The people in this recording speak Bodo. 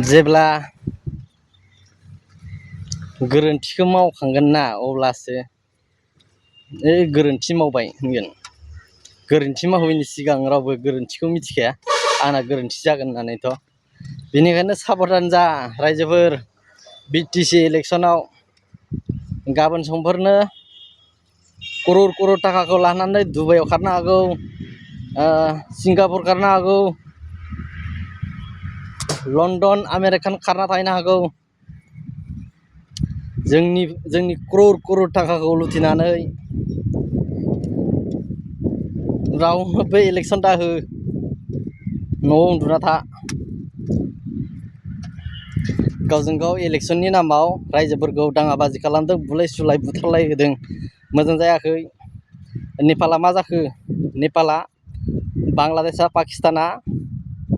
जेब्ला गोरोन्थिखौ मावखांगोन ना अब्लासो गोरोन्थि मावबाय होनगोन। गोरोन्थि मावैनि सिगां रावबो गोरोन्थिखौ मिथिखाया आंना गोरोन्थि जागोन होननानैथ'। बेनिखायनो साबधान जा रायजोफोर, BTC इलेक्सनाव गाबोन समफोरनो क'रर थाखाखौ लानानै दुबाइयाव खारनो हागौ, सिंगापुर खारनो हागौ, लण्डन आमेरिकान खारना थाहैनो हागौ। जोंनि क'रर थाखाखौ लुथिनानै रावनोबो इलेक्सन दाहो, न'आव उन्दुना था। गावजों गाव इलेक्सननि नामाव रायजोफोरखौ दाङाबाजि खालामदों, बुलाय सुलाय बुथारलाय होदों, मोजां जायाखै। नेपाला मा जाखो? नेपाला, बांलादेशआ, पाकिस्ताना